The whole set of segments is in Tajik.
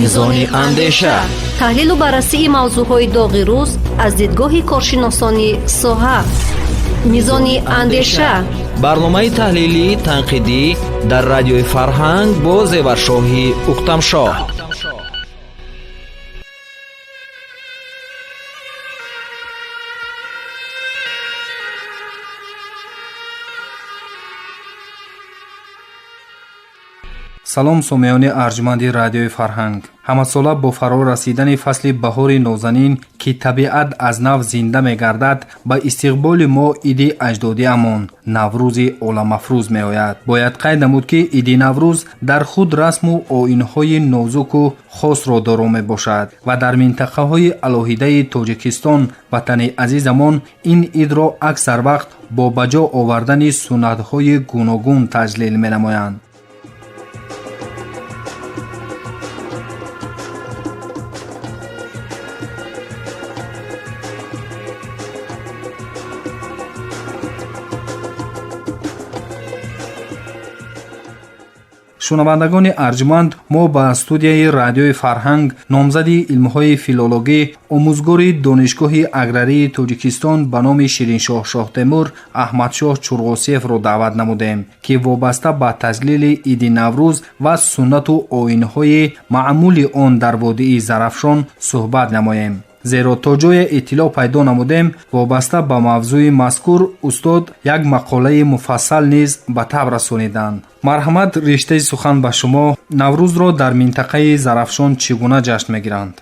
Мизони андеша, таҳлилу баррасии мавзӯъҳои доғи рӯз аз дидгоҳи коршиносони соҳа. Мизони андеша, барномаи таҳлилӣ, танқидӣ дар Радиои Фарҳанг бо Зеваршоҳи Ухтамшоҳ. Салом, сомиёни арҷманди Радиои Фарҳанг. Ҳамасола бо фаро расидани фасли баҳори нозанин, ки табиат аз нав зинда мегардад, ба истиқболи мо иди аҷдодиамон, Наврӯзи оламафрӯз меояд. Бояд қайд намуд, ки иди Наврӯз дар худ расму оинҳои нозуку хосро доро мебошад ва дар минтақаҳои алоҳидаи Тоҷикистон, ватани азизамон, ин идро аксар вақт бо ба ҷо овардани суннатҳои гуногун таҷлил менамоянд. Шунавандагони арҷманд, мо ба студияи Радиои Фарҳанг номзади илмҳои филологӣ, омӯзгори Донишгоҳи аграрии Тоҷикистон ба номи Шириншоҳ Шоҳтемур Аҳмадшоҳ Чурғосиевро даъват намудем, ки вобаста ба таҷлили иди Наврӯз ва суннату оинҳои маъмули он дар водии Зарафшон суҳбат намоем, зеро то ҷое иттилоъ пайдо намудем, вобаста ба мавзӯи мазкур устод як мақолаи муфассал низ ба таб расониданд. Марҳамат, риштаи сухан ба шумо. Наврӯзро дар минтақаи Зарафшон чӣ гуна ҷашн мегиранд?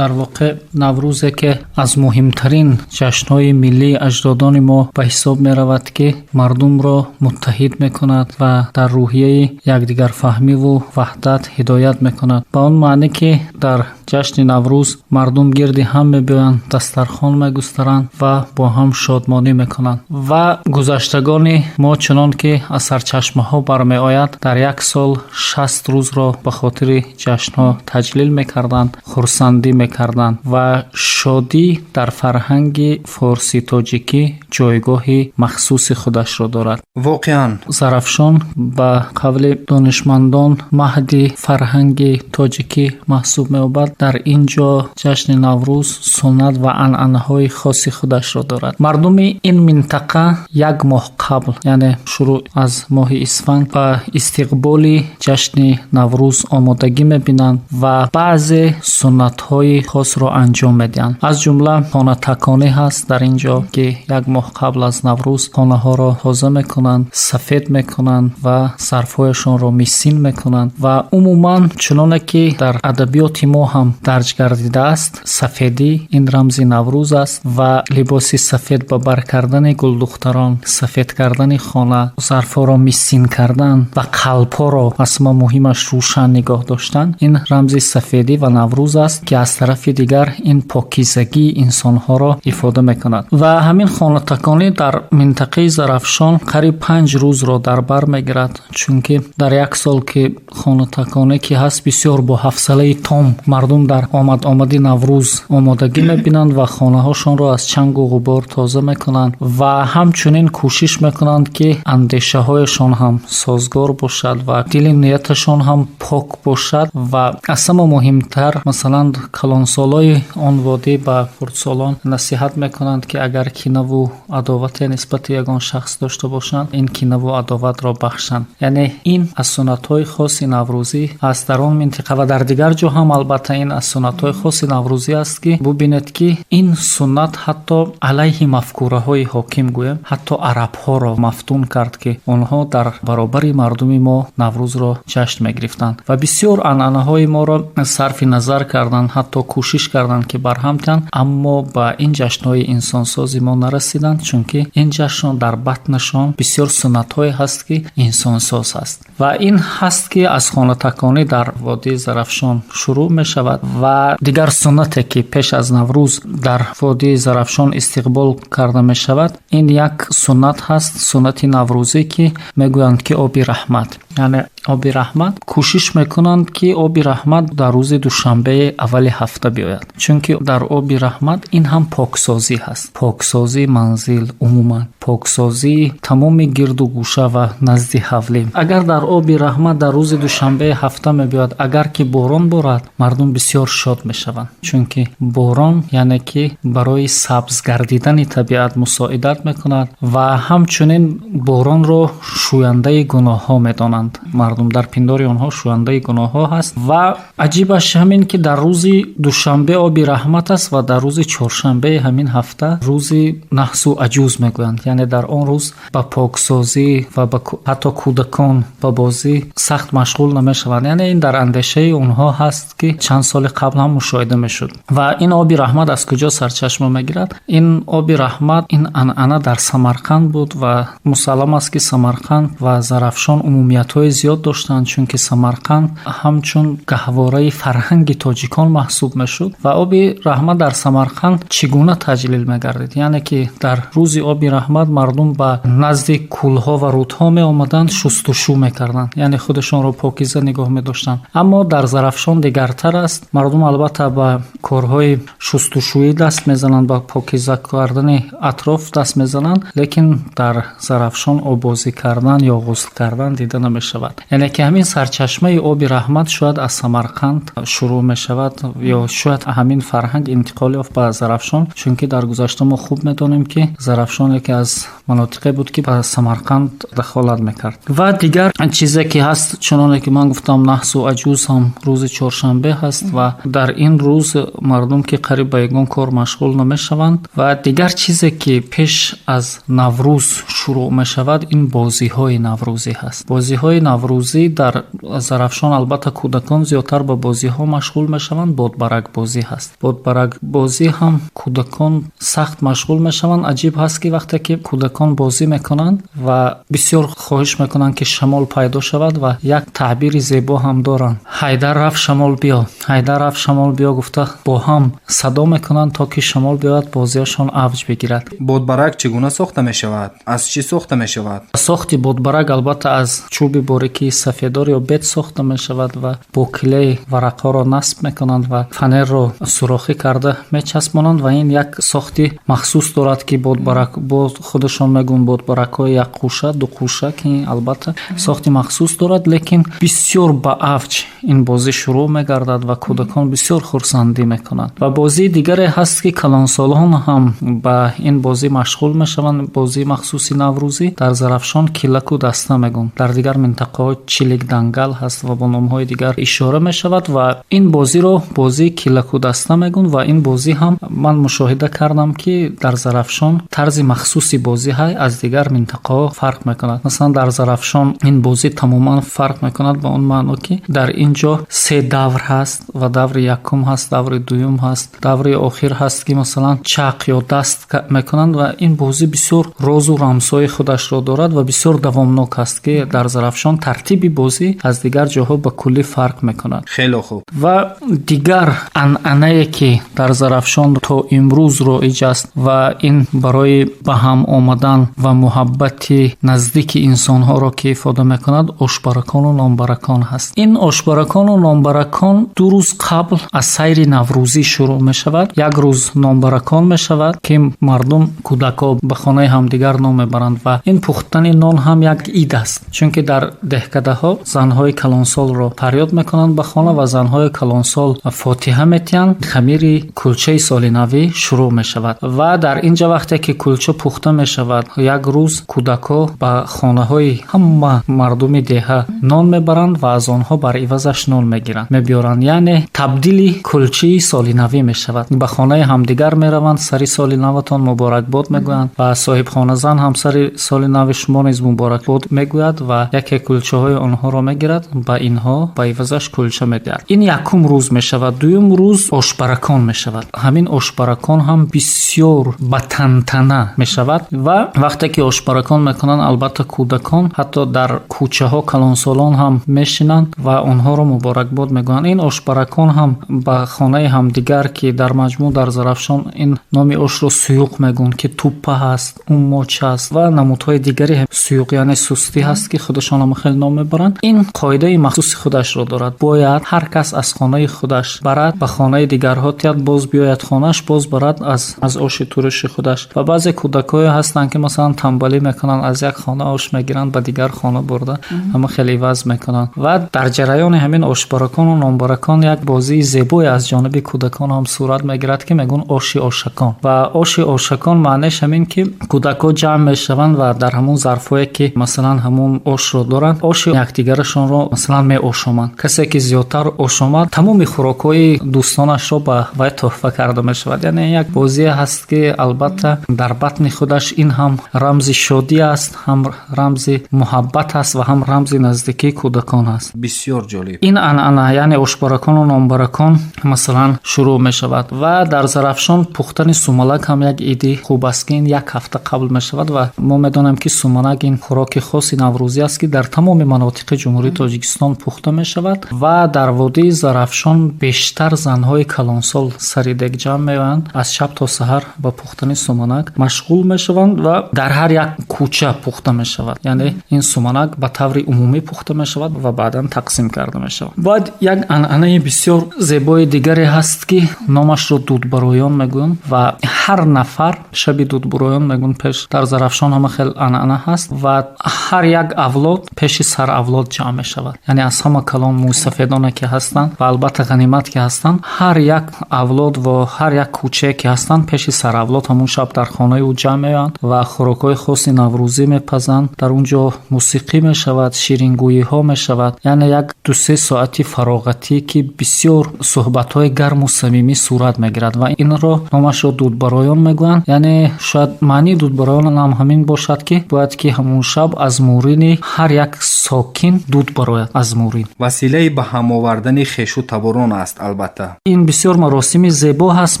Дар воқеъ, Наврӯз яке аз муҳимтарин ҷашнҳои миллии аҷдодони мо ба ҳисоб меравад, ки мардумро муттаҳид мекунад ва дар рӯҳияи якдигарфаҳмиву ваҳдат ҳидоят мекунад. Ба он маъне, ки дар ҷашни Наврӯз мардум гирди ҳам мебиёянд, дастархон мегустаранд ва бо ҳам шодмонӣ мекунанд. Ва гузаштагони мо, чунон ки аз сарчашмаҳо бармеояд, дар як сол 60 рӯзро ба хотири ҷашнҳо таҷлил мекарданд, хурсандӣ мекарданд ва шодӣ дар фарҳанги форсӣ-тоҷикӣ ҷойгоҳи махсуси худашро дорад. Воқеан. Зарафшон, ба қавли донишмандон, маҳди фарҳанги тоҷикӣ маҳсуб меёбад. Дар ин ҷо ҷашни Наврӯз суннат ва анъанаҳои хоси худашро дорад. Мардуми ин минтақа як моҳ қабл, яъне шурӯъ аз моҳи исфанд, ба истиқболи ҷашни Наврӯз омодагӣ мебинанд ва баъзе суннатҳои хосро анҷом медиҳанд. Аз ҷумла хонатаконӣ ҳаст дар ин ҷо, ки як моҳ қабл аз Наврӯз хонаҳоро тоза мекунанд, сафед мекунанд ва зарфҳояшонро мисин мекунанд. Ва умуман, чуноне ки дар адабиёти мо ҳам дарҷ гардидааст, сафедӣ ин рамзи Наврӯз аст ва либоси сафед ба бар кардани гулдухтарон, сафед кардани хона, зарфҳоро мисин кардан ва қалбҳоро, аз ҳама муҳимаш, рӯшан нигоҳ доштан, ин рамзи сафедӣ ва Наврӯз аст, ки аз тарафи дигар ин покизагии инсонҳоро ифода мекунад. Ва ҳамин хонатаконӣ дар минтақаи Зарафшон қариб 5 рӯзро дар бар мегирад, чунки дар як сол ки хонатаконӣ ки ҳаст, бисёр бо ҳафсалаи том мардум дар омад-омади Наврӯз омодагӣ мебинанд ва хонаҳошонро аз чангу ғубор тоза мекунанд ва ҳамчунин кӯшиш мекунанд, ки андешаҳояшон ҳам созгор бошад ва дили нияташон ҳам пок бошад. Ва аз ҳама муҳимтар, масалан, калонсолои он водӣ ба хурдсолон насиҳат мекунанд, ки агар кинаву адовате нисбати ягон шахс дошта бошанд, ин кинаву адоватро бахшанд. Яъне ин аз суннатҳои хоси наврӯзӣ аст дар он минтиқа ва дар дигар ҷо ҳам. Албатта, ин аз суннатҳои хоси наврӯзӣ аст, ки бубинед, ки ин суннат ҳатто алайҳи мафкураҳои ҳоким гӯем, ҳатто арабҳоро мафтун кард, ки онҳо дар баробари мардуми мо Наврӯзро ҷашн мегирифтанд ва бисёр анъанаҳои моро сарфи назар карданд, ҳатто кӯшиш карданд, ки барҳам диҳанд, аммо ба ин ҷашнҳои инсонсози мо нарасиданд, чунки ин ҷашнҳо дар батнашон бисёр суннатҳое ҳаст, ки инсонсоз аст. Ва ин ҳаст, ки аз хонатаконӣ дар водии Зарафшон шурӯъ мешавад. Ва дигар суннате, ки пеш аз Наврӯз дар водии Зарафшон истиқбол карда мешавад, ин як суннат ҳаст, суннати наврӯзӣ, ки мегӯянд, ки оби раҳмат, яъне Оби раҳмат кӯшиш мекунанд, ки оби раҳмат дар рӯзи душанбеи аввали ҳафта биёяд, чунки дар оби раҳмат ин ҳам поксозӣ ҳаст, поксозии манзил, умуман поксозии тамоми гирду гӯша ва назди ҳавлӣ. Агар дар оби раҳмат дар рӯзи душанбеи ҳафта мебиёяд, агар ки борон борад, мардум бисёр шод мешаванд, чунки борон яъне ки барои сабз гардидани табиат мусоидат мекунад ва ҳамчунин боронро шӯяндаи гуноҳҳо медонанд мардум, дар пиндори онҳо шӯяндаи гуноҳҳо ҳаст. Ва аҷибаш ҳамин, ки дар рӯзи душанбе оби раҳмат аст ва дар рӯзи чоршанбеи ҳамин ҳафта рӯзи наҳсу аҷуз мегӯянд, яъне дар он рӯз ба поксозӣ ва ҳатто кӯдакон ба бозӣ сахт машғул намешаванд. Яъне ин дар андешаи онҳо ҳаст, ки чанд соли қабл ҳам мушоҳида мешуд. Ва ин оби раҳмат аз куҷо сарчашма мегирад? Ин оби раҳмат, ин анъана дар Самарқанд буд ва мусаллам аст, ки Самарқанд ва Зарафшон умумиятҳои зиёд доштанд, чунки Самарқанд ҳамчун гаҳвораи фарҳанги тоҷикон маҳсуб мешуд. Ва оби раҳмат дар Самарқанд чӣ гуна таҷлил мегардид? Яъне ки дар рӯзи оби раҳмат мардум ба назди кӯлҳо ва рӯдҳо меомаданд, шустушӯ мекарданд, яъне худашонро покиза нигоҳ медоштанд. Аммо дар Зарафшон дигартар аст. Мардум албатта ба корҳои шустушӯӣ даст мезананд, ба покиза кардани атроф даст мезананд, лекин дар Зарафшон оббозӣ кардан ё ғусл кардан дида намешавад. Яъне ки ҳамин сарчашмаи оби раҳмат шояд аз Самарқанд шурӯъ мешавад ё шояд ҳамин фарҳанг интиқол ёфт ба Зарафшон, чунки дар гузашта мо хуб медонем, ки Зарафшон яке аз манотиқе буд, ки ба Самарқанд дахолат мекард. Ва дигар чизе ки ҳаст, чуноне ки ман гуфтам, наҳсу аҷуз ҳам рӯзи чоршанбе ҳаст ва дар ин рӯз мардум ки қариб ба ягон кор машғул намешаванд. Ва дигар чизе ки пеш аз Наврӯз шурӯъ мешавад, ин бозиҳои наврӯзӣ ҳаст. Бозиҳои наврӯзӣ дар Зарафшон, албатта, кӯдакон зиёдтар ба бозиҳо машғул мешаванд. Бодбаракбозӣ ҳаст. Бодбаракбозӣ ҳам кӯдакон сахт машғул мешаванд. Аҷиб ҳаст, ки вақте ки кӯдакон бозӣ мекунанд ва бисёр хоҳиш мекунанд, ки шамол пайдо шавад, ва як таъбири зебо ҳам доранд: «Ҳайдар рафт, шамол биё, ҳайдар рафт, шамол биё», гуфта бо ҳам садо мекунанд, то ки шамол биёяд, бозиашон авҷ бигирад. Бодбарак чӣ гуна сохта мешавад? Аз чӣ сохта мешавад? Сохти бодбарак албатта аз чӯби борикии сафедор ё бед сохта мешавад ва бо клей варақҳоро насб мекунанд ва фанерро сурохӣ карда мечаспонанд. Ва ин як сохти махсус дорад, ки бодбарак бо худашон мегӯянд бодбаракҳои якқӯша, дуқӯша, ки албатта сохти махсус дорад. Лекин бисёр ба авҷ ин бозӣ шурӯъ мегардад ва кӯдакон бисёр хурсандӣ мекунанд. Ва бозии дигаре ҳаст, ки калонсолон ҳам ба ин бозӣ машғул мешаванд. Бозии махсуси наврӯзӣ дар Зарафшон килаку даста мегӯянд, дар дигар минтақаҳо чилик дангал ҳаст ва бо номҳои дигар ишора мешавад. Ва ин бозиро бозии килаку даста мегӯянд. Ва ин бозӣ ҳам ман мушоҳида кардам, ки дар Зарафшон тарзи махсуси бозӣ ҳай, аз дигар минтақаҳо фарқ мекунад. Масалан, дар Зарафшон ин бозӣ тамоман фарқ мекунад, ба он маъно, ки дар ин ҷо се давр ҳаст ва даври якум ҳаст, даври дуюм ҳаст, даври охир ҳаст, ки масалан чақ ё даст мекунанд. Ва ин бозӣ бисёр розу рамзҳои худашро дорад ва бисёр давомнок аст, ки дар Зарафшон тартиби бозӣ аз дигар ҷоҳо ба куллӣ фарқ мекунад. Хеле хуб. Ва дигар анъанае, ки дар Зарафшон то имрӯз роиҷ аст ва ин барои ба ҳам омадан ва муҳаббати наздики инсонҳоро ки ифода мекунад, ошбаракону нонбаракон ҳаст. Ин ошбаракону нонбаракон 2 рӯз қабл аз сайри наврӯзӣ шурӯъ мешавад. Як рӯз нонбаракон мешавад, ки мардум, кӯдакҳо ба хонаи ҳамдигар нон мебаранд. Ва ин пухтани нон ҳам як ид аст, чунки дар деҳкадаҳо занҳои калонсолро фарёд мекунанд ба хона ва занҳои калонсол фотиҳа метиҳанд, хамири кулчаи соли навӣ шурӯъ мешавад. Ва дар ин ҷа вақте ки кулча пухта мешавад, як рӯз кӯдакҳо ба хонаҳои ҳама мардуми деҳа нон мебаранд ва аз онҳо бар ивазаш нон мегиранд, мебиёранд, яъне табдили кулчаи соли навӣ мешавад. Ба хонаи ҳамдигар мераванд, сари соли наватон муборакбод мегӯянд ва соҳибхоназан ҳам сари соли нави шумо низ муборакбод мегӯяд ва яке кулчаҳои онҳоро мегирад, ба инҳо ба ивазаш кулча медиҳад. Ин якум рӯз мешавад. Дуюм рӯз ошбаракон мешавад. Ҳамин ошбаракон ҳам бисёр ба тантана мешавад ва Ва вақте ки ошбаракон мекунанд, албатта кӯдакон, ҳатто дар кӯчаҳо калонсолон ҳам мешинанд ва онҳоро муборакбод мегӯянд. Ин ошбаракон ҳам ба хонаи ҳамдигар, ки дар маҷмӯъ дар Зарафшон ин номи ошро суюқ мегӯянд, ки туппа ҳаст, уммоч ҳаст ва намудҳои дигари суюқ, яъне сустӣ ҳаст, ки худашон ҳама хеле ном мебаранд. Ин қоидаи махсуси худашро дорад. Бояд ҳар кас аз хонаи худаш барад, ба хонаи дигарҳо тиҳад, боз биёяд хонааш, боз барад аз оши туруши худаш. Ва баъзе кӯдакҳое ҳастанд, ки масалан тамбалӣ мекунанд, аз як хона ош мегиранд, ба дигар хона бурда ҳама хеле иваз мекунанд. Ва дар ҷараёни ҳамин ошбаракону нонбаракон як бозии зебое аз ҷониби кӯдакон ҳам сурат мегирад, ки мегӯянд оши ошакон. Ва оши ошакон маънеш ҳамин, ки кӯдакҳо ҷамъ мешаванд ва дар ҳамун зарфҳое, ки масалан ҳамун ошро доранд, оши якдигарашонро масалан меошоманд. Касе ки зиёдтар ошомад, тамоми хӯрокҳои дӯстонашро ба вай тӯҳфа карда мешавад. Яъне як бозие ҳаст, ки албатта дар батни худаш ин ҳам рамзи шодӣ аст, ҳам рамзи муҳаббат аст ва ҳам рамзи наздикии кӯдакон аст. Бисёр ҷолиб. Ин анъана, яъне ошбаракону нонбаракон, масалан шурӯъ мешавад. Ва дар Зарафшон пухтани сумалак ҳам як иди хуб аст, ки ин як ҳафта қабл мешавад. Ва мо медонем, ки суманак ин хӯроки хоси наврӯзӣ аст, ки дар тамоми манотиқи Ҷумҳурии Тоҷикистон пухта мешавад. Ва дар водии Зарафшон бештар занҳои калонсол сари дег ҷамъ меоянд, аз шаб то саҳар ба пухтани суманак машғул мешаванд ва дар ҳар як кӯча пухта мешавад. Яъне ин суманак ба таври умумӣ пухта мешавад ва баъдан тақсим карда мешавад. Баъд як анъанаи бисёр зебои дигаре ҳаст, ки номашро дудбароён мегӯянд. Ва ҳар нафар шаби дудбароён мегӯянд, пеш дар Зарафшон ҳама хел анъана ҳаст, ва ҳар як авлод пеши саравлод ҷамъ мешавад. Яъне аз ҳама калон мӯйсафедоне ки ҳастанд ва албатта ғанимат ки ҳастанд, ҳар як авлод ва ҳар як кӯчае ки ҳастанд, пеши саравлод ҳамун шаб дар хонаи ӯ ҷамъ меоянд ва хӯрокҳои хоси наврӯзӣ мепазанд. Дар он ҷо мусиқӣ мешавад, ширингӯиҳо мешавад, яъне як ду-се соати фароғатӣ, ки бисёр суҳбатҳои гарму самимӣ сурат мегирад. Ва инро номашро дудбароён мегӯянд. Яъне шояд маънии дудбароён ҳам ҳамин бошад, ки бояд ки ҳамун шаб аз мӯрини ҳар як сокин дуд барояд аз мӯрин. Василаи ба ҳам овардани хешу таборон аст, албатта. Ин бисёр маросими зебо ҳаст,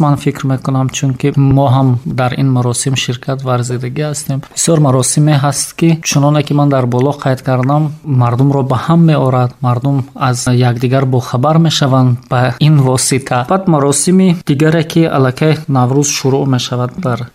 ман фикр мекунам, чунки мо ҳам дар ин маросим ширкат варзидагӣ ҳастем. Бисёр маросиме ҳаст, ки чуноне ки ман дар боло қайд кардам, мардумро ба ҳам меорад, мардум аз якдигар бохабар мешаванд ба ин восита. Баъд маросими дигаре, ки аллакай Наврӯз шурӯъ мешавад, дар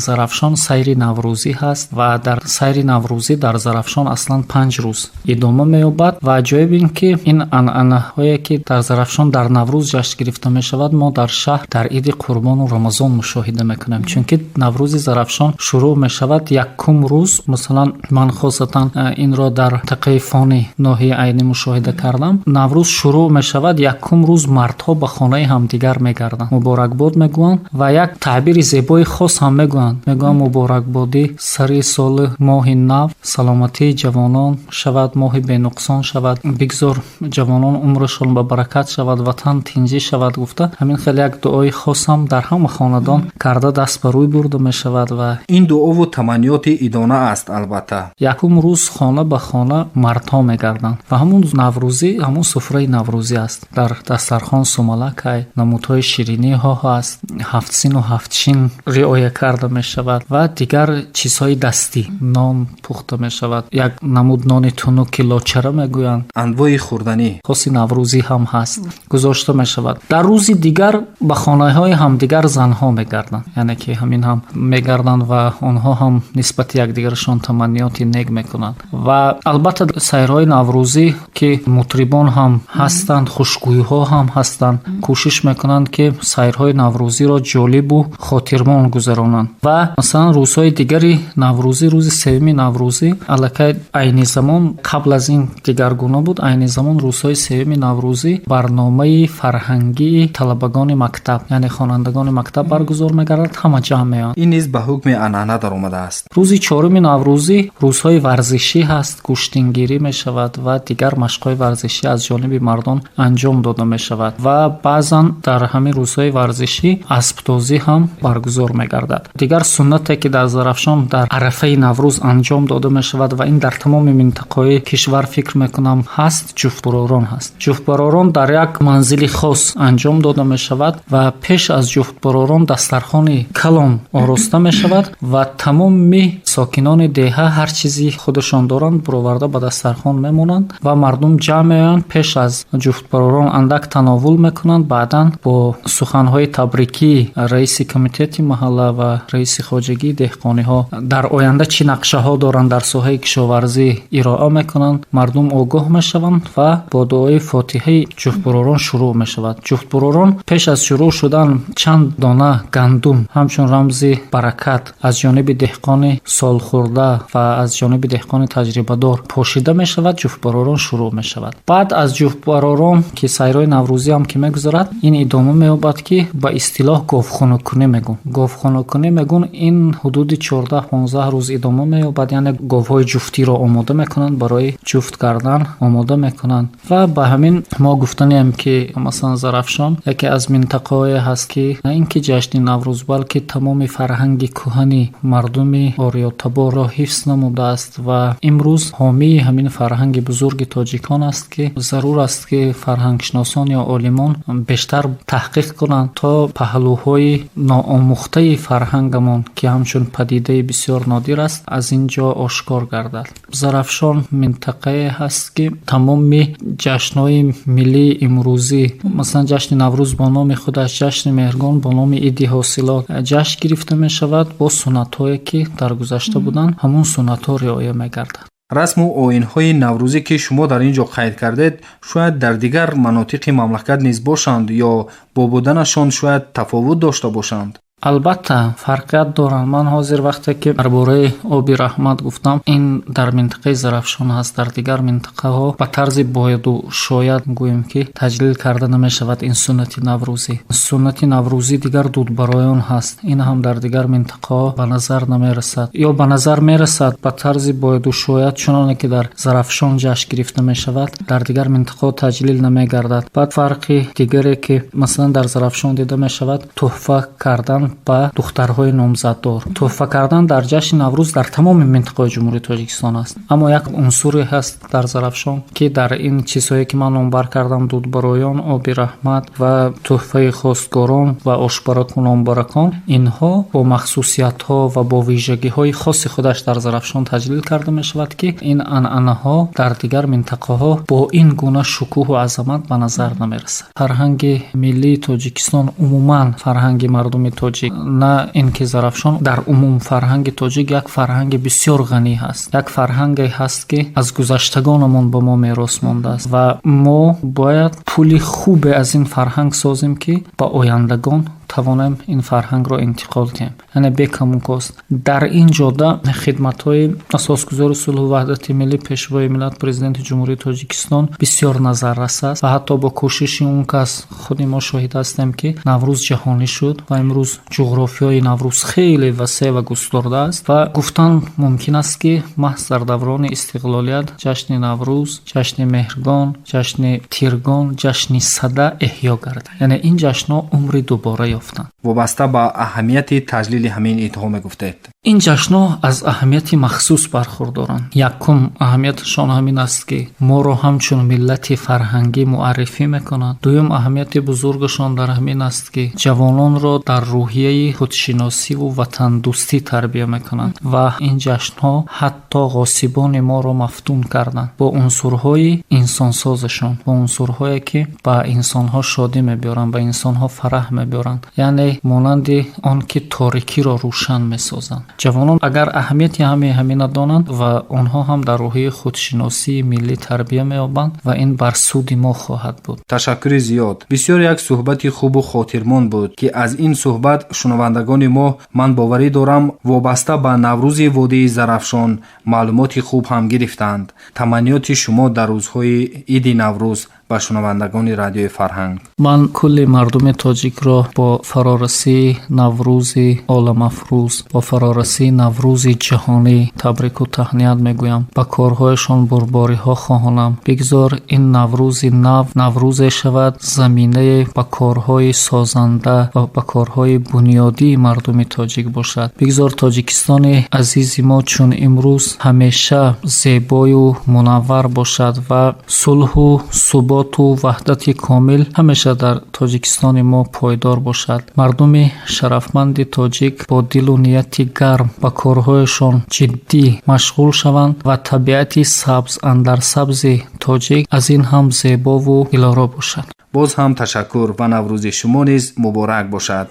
Зарафшон сайри наврӯзӣ ҳаст. Ва дар сайри наврӯзӣ дар Зарафшон аслан 5 рӯз идома меёбад. Ва аҷоиб ин ки ин анъанаҳое, ки дар Зарафшон дар Наврӯз ҷашн гирифта мешавад, мо дар шаҳр дар иди Қурбону Рамазон мушоҳида мекунем. Чунки Наврӯзи Зарафшон шурӯъ мешавад якум рӯз, масалан ман хосатан инро дар тақаи Фони ноҳияи Айнӣ мушоҳида кардам, Наврӯз шурӯъ мешавад, якум рӯз мардҳо ба хонаи ҳамдигар мегарданд, муборакбод мегӯянд ва як таъбири зебои хос ҳам мегӯянд. Мегӯянд: «Муборакбодӣ сари соли моҳи нав, саломатии ҷавонон шавад, моҳи бенуқсон шавад, бигзор ҷавонон умрашон ба баракат шавад, ватан тинҷӣ шавад», гуфта, ҳамин хел як дуои хос ҳам дар ҳама хонадон карда, даст ба рӯй бурда мешавад. Ва Ин дуову таманниёти идона аст, албатта. Якум рӯз хона ба хона мардҳо мегарданд ва ҳамун наврӯзӣ, ҳамун суфраи наврӯзӣ аст. Дар дастархон сумалакай, намудҳои шириниҳо ҳаст, ҳафтсину ҳафтшин риоя карда мешавад ва дигар чизҳои дастӣ, нон пухта мешавад, як намуд нони тунук, ки лочара мегӯянд. Анвои хӯрданӣ. Хоси наврӯзӣ ҳам ҳаст, гузошта мешавад. Дар рӯзи дигар ба хонаҳои ҳамдигар занҳо мегарданд, яъне ки ҳамин ҳам мегарданд ва онҳо ҳам нисбати якдигарашон таманниёти нек мекунанд. Ва албатта сайрҳои наврӯзӣ, ки мутрибон ҳам ҳастанд, хушгӯйҳо ҳам ҳастанд, кӯшиш мекунанд, ки сайрҳои наврӯзиро ҷолибу хотирмон гузаронанд. Ва масалан рӯзҳои дигари наврӯзӣ, рӯзи сеюми наврӯзӣ, аллакай айни замон, қабл аз ин дигаргуна буд, айни замон рӯзҳои сеюми наврӯзӣ барномаи фарҳангии талабагони мактаб, яъне хонандагони мактаб баргузор мегардад, ҳама ҷамъ меоянд. Ин низ ба ҳукми анъана даромадааст. Рӯзи чоруми наврӯзӣ рӯзҳои варзишӣ ҳаст, гӯштингирӣ мешавад ва дигар машқҳои варзишӣ аз ҷониби мардон анҷом дода мешавад. Ва баъзан дар ҳамин рӯзҳои варзишӣ аспдозӣ ҳам баргузор мегардад. Дигар суннате, ки дар Зарафшон дар арафаи Наврӯз анҷом дода мешавад ва ин дар тамоми минтақаҳои кишвар, фикр мекунам, ҳаст, ҷуфтбаророн ҳаст. Ҷуфтбаророн дар як манзили хос анҷом дода мешавад ва пеш аз ҷуфтбаророн дастархони калон ороста мешавад ва Тамоми сокинони деҳа ҳар чизи худашон доранд, буроварда ба дастархон мемонанд ва мардум ҷамъ меоянд. Пеш аз ҷуфтбаророн андак тановул мекунанд, баъдан бо суханҳои табрикӣ раиси комитети маҳалла ва раиси хоҷагии деҳқониҳо дар оянда чӣ нақшаҳо доранд дар соҳаи кишоварзӣ ироа мекунанд, мардум огоҳ мешаванд ва бо дуои фотиҳаи ҷуфтбаророн шурӯъ мешавад. Ҷуфтбаророн пеш аз шурӯъ шудан чанд дона гандум ҳамчун рамзи баракат аз ҷониби деҳқони солхӯрда ва аз ҷониби деҳқони таҷрибадор пошида мешавад, ҷуфтбаророн шурӯъ мешавад. Баъд аз ҷуфтбаророн ки сайрои наврӯзӣ ҳам ки мегузарад, ин идома меёбад, ки ба истилоҳ говхонакунӣ мегӯн. Говхонакунӣ мегӯн, ин ҳудуди 14-15 рӯз идома меёбад, яъне говҳои ҷуфтиро омода мекунанд, барои ҷуфт кардан омода мекунанд. Ва ба ҳамин мо гуфтанем, ки масалан Зарафшон яке аз минтақаҳое ҳаст, ки на ин ки ҷашни Наврӯз, балки тамоми фарҳанги кӯҳани мардуми ориётаборро ҳифз намудааст ва имрӯз ҳомии ҳамин фарҳанги бузурги тоҷикон аст, ки зарур аст, ки фарҳангшиносон ё олимон бештар таҳқиқ кунанд, то паҳлӯҳои ноомӯхтаи фарҳангамон, ки ҳамчун падидаи бисёр нодир аст, аз ин ҷо ошкор гардад. Зарафшон минтақае ҳаст, ки тамоми ҷашнҳои миллии имрӯзӣ, масалан ҷашни Наврӯз бо номи худаш, ҷашни Меҳргон бо номи Иди ҳосилот ҷашн гирифта мешавад, бо суннатҳое, ки дар гузашта буданд, ҳамон суннатҳо риоя мегардад. Расму оинҳои наврӯзӣ, ки шумо дар ин ҷо қайд кардед, шояд дар дигар манотиқи мамлакат низ бошанд ё бо буданашон шояд тафовут дошта бошанд? Албатта, фарқият доранд. Ман ҳозир вақте ки дар бораи оби раҳмат гуфтам, ин дар минтақаи Зарафшон ҳаст. Дар дигар минтақаҳо ба тарзи бояду шояд гӯем, ки таҷлил карда намешавад ин суннати наврӯзӣ. Суннати наврӯзӣ дигар дудбароён ҳаст, ин ҳам дар дигар минтақаҳо ба назар намерасад ё ба назар мерасад ба тарзи бояду шояд, чуноне ки дар Зарафшон ҷашн гирифта мешавад, дар дигар минтақаҳо таҷлил намегардад. Баъд фарқи дигаре, ки масалан дар Зарафшон дида мешавад, тӯҳфа кардан ба духтарҳои номзаддор. Тӯҳфа кардан дар ҷашни Наврӯз дар тамоми минтақаҳои Ҷумҳурии Тоҷикистон аст, аммо як унсуре ҳаст дар Зарафшон, ки дар ин чизҳое, ки ман номбар кардам, дудбароён, оби раҳмат ва тӯҳфаи хостгорон ва ошбараку нонбаракон, инҳо бо махсусиятҳо ва бо вижагиҳои хоси худаш дар Зарафшон таҷлил карда мешавад, ки ин анъанаҳо дар дигар минтақаҳо бо ин гуна шукӯҳу азамат ба назар намерасад. Фарҳанги миллии Тоҷикистон, умуман фарҳанги мардуми тоҷик, на ин ки Зарафшон, дар умум фарҳанги тоҷик як фарҳанги бисёр ғанӣ ҳаст, як фарҳанге ҳаст, ки аз гузаштагонамон ба мо мерос мондааст ва мо бояд пули хубе аз ин фарҳанг созем, ки ба ояндагон тавонем ин фарҳангро интиқол диҳем, яъне бекаму кост. Дар ин ҷода хидматҳои асосгузори сулҳу ваҳдати миллӣ, Пешвои миллат, Президенти Ҷумҳурии Тоҷикистон бисёр назаррас аст ва ҳатто бо кӯшиши он кас худи мо шоҳид ҳастем, ки Наврӯз ҷаҳонӣ шуд ва имрӯз ҷуғрофиёи Наврӯз хеле васеъ ва густурда аст ва гуфтан мумкин аст, ки маҳз дар даврони истиқлолият ҷашни Наврӯз, ҷашни Меҳргон, ҷашни Тиргон, ҷашни Сада эҳё гардид, яъне ин ҷашнҳо умри дубора ёфтанд. Вобаста ба аҳамияти таҷлили ҳамин идҳо мегуфтед. Ин ҷашнҳо аз аҳамияти махсус бархурдоранд. Якум аҳамияташон ҳамин аст, ки моро ҳамчун миллати фарҳангӣ муаррифӣ мекунанд. Дуюм аҳамияти бузургашон дар ҳамин аст, ки ҷавононро дар рӯҳияи худшиносиву ватандӯстӣ тарбия мекунанд ва ин ҷашнҳо ҳатто ғосибони моро мафтун карданд бо унсурҳои инсонсозашон, бо унсурҳое, ки ба инсонҳо шодӣ мебиёранд, ба инсонҳо фараҳ мебиёранд, яъне монанди он ки торикиро рӯшан месозанд. Ҷавонон агар аҳамияти ҳамаи ҳамина донанд, ва онҳо ҳам дар рӯҳияи худшиносии миллӣ тарбия меёбанд ва ин бар суди мо хоҳад буд. Ташаккури зиёд. Бисёр як суҳбати хубу хотирмон буд, ки аз ин суҳбат шунавандагони мо, ман боварӣ дорам, вобаста ба Наврӯзи водии Зарафшон маълумоти хуб ҳам гирифтанд. Таманниёти шумо дар рӯзҳои иди Наврӯз ба шунавандагони Радиои Фарҳанг? Ман кулли мардуми тоҷикро бо фарорасии Наврӯзи оламафрӯз, бо фарорасии Наврӯзи ҷаҳонӣ табрику таҳният мегӯям, ба корҳояшон бурбориҳо хоҳонам. Бигзор ин Наврӯзи нав наврӯзе шавад, заминае ба корҳои созанда ва ба корҳои бунёдии мардуми тоҷик бошад. Бигзор Тоҷикистони азизи мо чун имрӯз ҳамеша зебою мунаввар бошад ва сулҳу субот. суботу ваҳдати комил ҳамеша дар Тоҷикистони мо пойдор бошад. Мардуми шарафманди тоҷик бо дилу нияти гарм ба корҳояшон ҷиддӣ машғул шаванд ва табиати сабз андар сабзи тоҷик аз ин ҳам зебову дилоро бошад. Боз ҳам ташаккур ва Наврӯзи шумо низ муборак бошад.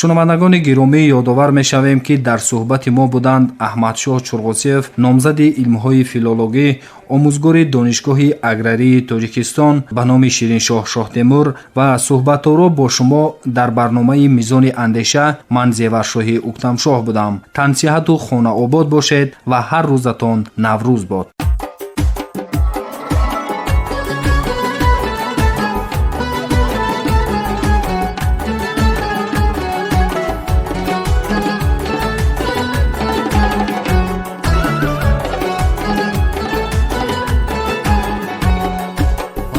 Шунавандагони гиромӣ, ёдовар мешавем, ки дар суҳбати мо буданд Аҳмадшоҳ Чурғосиев, номзади илмҳои филологӣ, омӯзгори Донишгоҳи аграрии Тоҷикистон ба номи Шириншоҳ Шоҳтемур, ва суҳбатҳоро бо шумо дар барномаи «Мизони андеша» ман, Зеваршоҳи Уктамшоҳ, будам. Тансиҳату хонаобод бошед ва ҳар рӯзатон Наврӯз бод.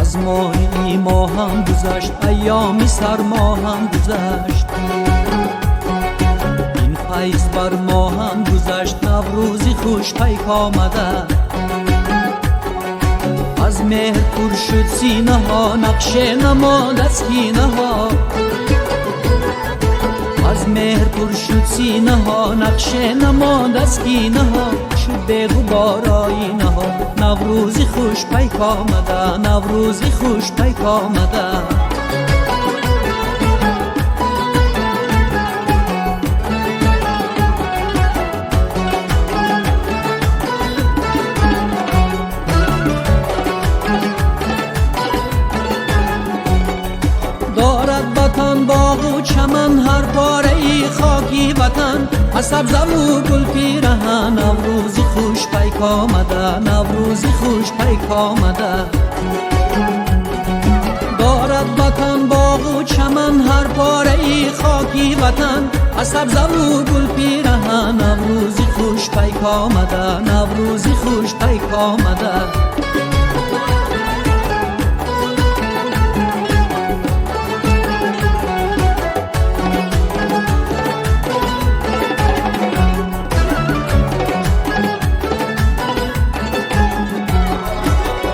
Аз моҳи мо ҳам гузашт, айёми сармо ҳам гузашт, ин файз бар мо ҳам гузашт, Наврӯзи хушпайк омада. Аз меҳр пур шуд синаҳо, нақше намонд аз кинаҳо. Аз меҳр пур шуд синаҳо, нақше намонд аз кинаҳо, шуд беғубор оинаҳо. Наврӯзи хушпайк омада, Наврӯзи хушпайк омада. Дорад ватан боғу чаман, ҳар пораи хоки ватан аз сабзаву гул пираҳан. Наврӯзи хушпайк омада, Наврӯзи хушпайк омада. Дорад ватан боғу чаман, ҳар пораи хоки ватан аз сабзаву гул пираҳан. Наврӯзи хушпайк омада, Наврӯзи хушпайк омада.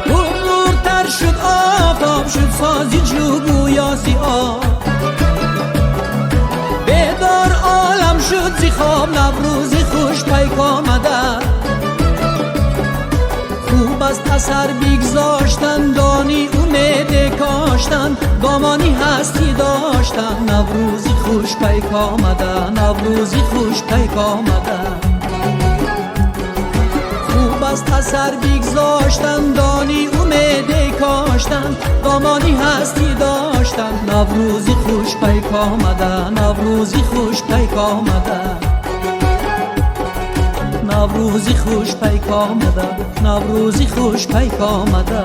Пурнуртар шуд офтоб, шуд сози ҷугу ёси об, бедор олам шуд зи хоб, Наврӯзи хушпайк омада. Хуб аст асар бигзоштан, дони умеде коштан, домани ҳастӣ доштан. Наврӯзи хушпайк омада, Наврӯзи хушпайк омада. Хуб аст асар бигзоштан, дони умеде коштан, домани ҳастӣ доштан. Наврӯзи хушпайк омада, Наврӯзи хушпайк омада. Наврӯзи хушпайк омада, Наврӯзи хушпайк омада.